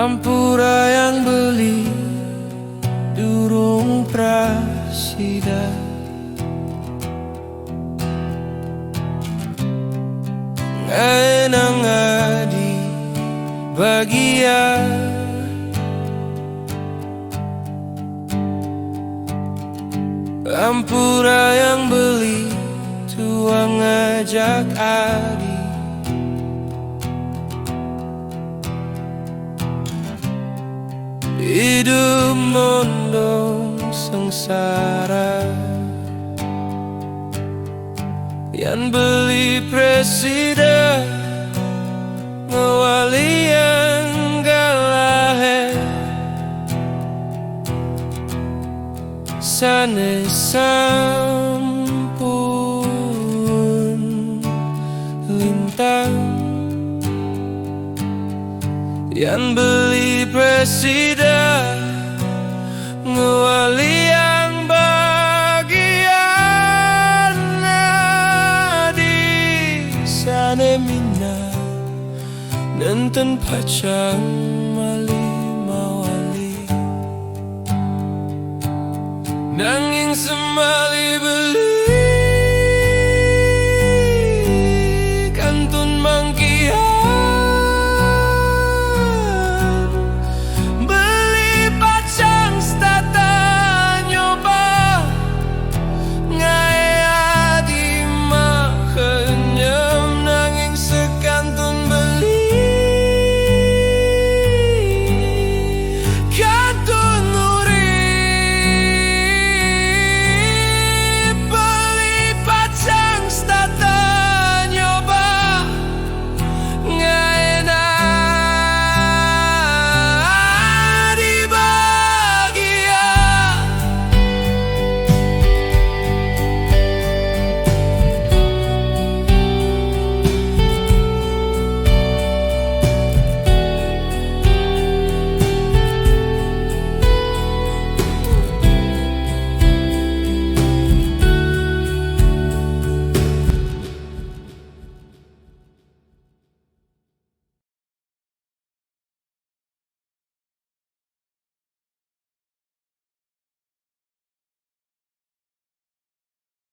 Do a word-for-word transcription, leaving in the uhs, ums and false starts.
Ampura yang beli durung prasida, ngai nang adi bagia. Ampura yang beli tuang ajak adi. Idup mondong sengsara, yang beli presida ngawali yang galahe. Sane sampun lintang, yang beli presida ngawali yang bagian adi. Sane mina nenten pacang mali mawali, nanging semali beli